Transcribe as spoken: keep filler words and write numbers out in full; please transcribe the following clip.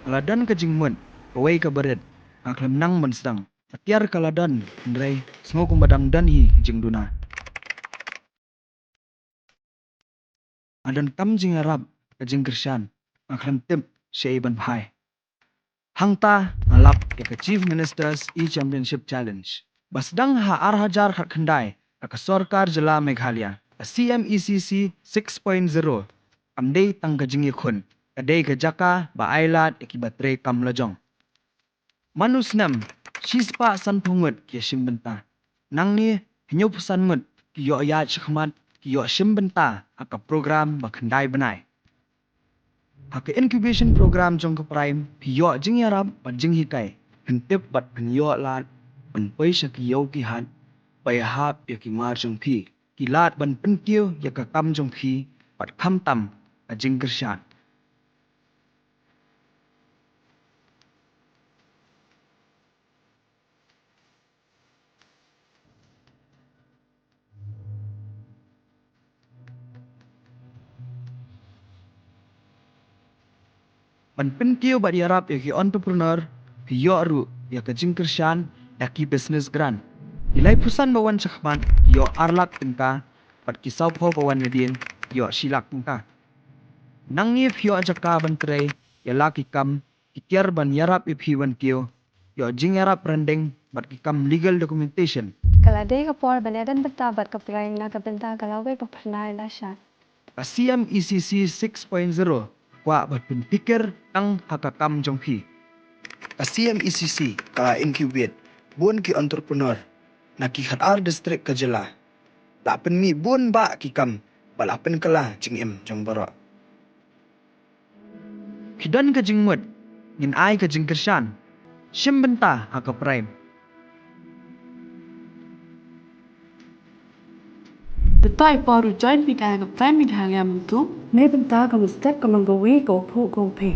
Ka la don ka jingmut, kawei ka barit, nga khlem nang ban sdang. Ka tiar ka la don, hynrei sngew kumba dang don hi jingduna. Nga don kam jingïarap, ka jingkyrshan, nga khlem tip shaei ban phai. Hangta nga lap ïa ka Chief Minister's E-Championship Challenge ba sdang ha ar hajar khatkhyndai da ka sorkar jylla Meghalaya, ka C M E C C six point zero. Kam dei tang ka jingïakhun, ka dei ka jaka ba ai lad ïa kiba trei kam lajong. Man u snem, shispah sanphew ngut ki ïashim bynta. Nangne, hynñiewphew san ngut ki ïoh ïaid shakhmat, ki ïoh shim bynta ha ka program ba khyndai bnai. Ha ka incubation program jong ka PRIME, phi ïoh jingïarap bad jinghikai, pyntip bad pynïoh lad ban poi sha ki ïew ki hat, ba ïahap ïa ki mar jong phi, ki lad ban pynkiew ïa ka kam jong phi bad khamtam ka jingkyrshan. Ban pynkiew bad ïarap ïa ki entrepreneur, phi ïoh ruh ïa ka jingkyrshan da ki business grant. Ki laiphew san ba wan shakhmat ïoh ar lak tyngka, bad ki sawphew ba wan nadien ïoh shi lak tyngka. Nangne phi ïoh jaka ban trei ïa la ki kam, ki tiar ban ïarap ïa phi ban kiew, ïoh jingïarap ryndeng bad ki kam legal documentation. Ka la dei ka por ban ïadon bynta bad ka PRIME na ka bynta ka lawei ba phyrnai lashai. Ka C M E C C six point zero kwah ban pynphikir tang ha ka kam jong phi. Ka C M E C C ka la incubate bun ki entrepreneur na ki khatar district ka jylla. La pynmih bun bah ki kam bad la pynkylla jingim jong baroh. Phi don ka jingmut, ngin ai ka jingkyrshan. Shim bynta ha ka PRIME. To ïa poi ruh join bynta ha ka PRIME Meghalaya mynta. Ne bynta ka mynstep ka man kawei ka u phuh ka u phi.